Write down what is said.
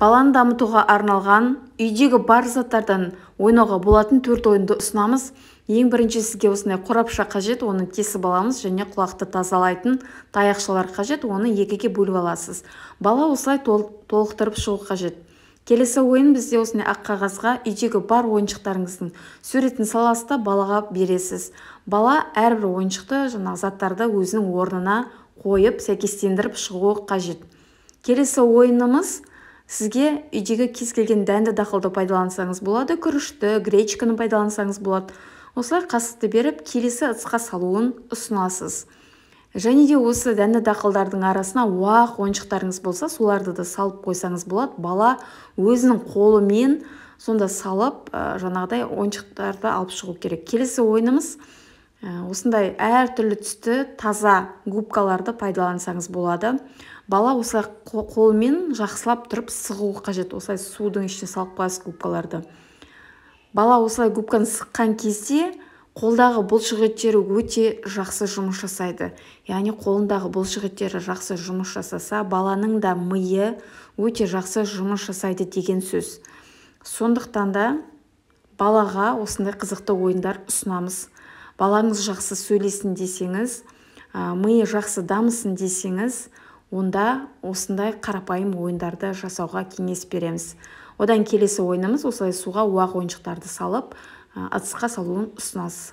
Баланы дамытуға арналған үйдегі бар заттардан ойнауға болатын 4 ойынды ұсынамыз. Ең бірінші сізге осындай қорапша қажет, оны кесіп аламыз, және құлақты тазалайтын таяқшалар қажет, оны екіге бөліп аласыз. Бала осылай толықтырып шығу қажет. Келесі ойын бізде осындай ақ қағазға үйдегі бар ойыншықтарыңыздың суретін саласыз да балаға бересіз. Бала әрбір ойыншықты, жаңағы заттарды өзінің орнына қойып, сәйкестендіріп шығуы қажет. Келесі ойынымыз сізге үйдегі кез келген дәнді дақылды пайдалансаңыз болады, күрішті, гречканы пайдалансаңыз болады. Осылай қасықты беріп, келесі ыдысқа салуын ұсынасыз. Және де осы дәнді дақылдардың арасына уақ ойыншықтарыңыз болса, соларды да салып қойсаңыз болады. Бала өзінің қолымен сонда салып, жаңағыдай ойыншықтарды алып шығу керек. Келесі ойынымыз осындай әртүрлі түсті таза губкаларды пайдалансаңыз болады. Бала осылай қолымен жақсылап тұрып сығуы қажет. Осылай судың ішіне салып қоясыз губкаларды. Бала осылай губканы сыққан кезде қолдағы бұлшық еттері өте жақсы жұмыс жасайды. Яғни қолындағы бұлшық еттері жақсы жұмыс жасаса, баланың да миы өте жақсы жұмыс жасайды деген сөз. Сондықтан да балаға осындай қызықты ойындар ұсынамыз. Балаңыз жақсы сөйлесін десеңіз, миы жақсы дамысын десеңіз, онда осындай қарапайым ойындарды жасауға кеңес береміз. Одан келесі ойынымыз осылай суға уақ ойыншықтарды салып, ыдысқа салуын ұсынасыз.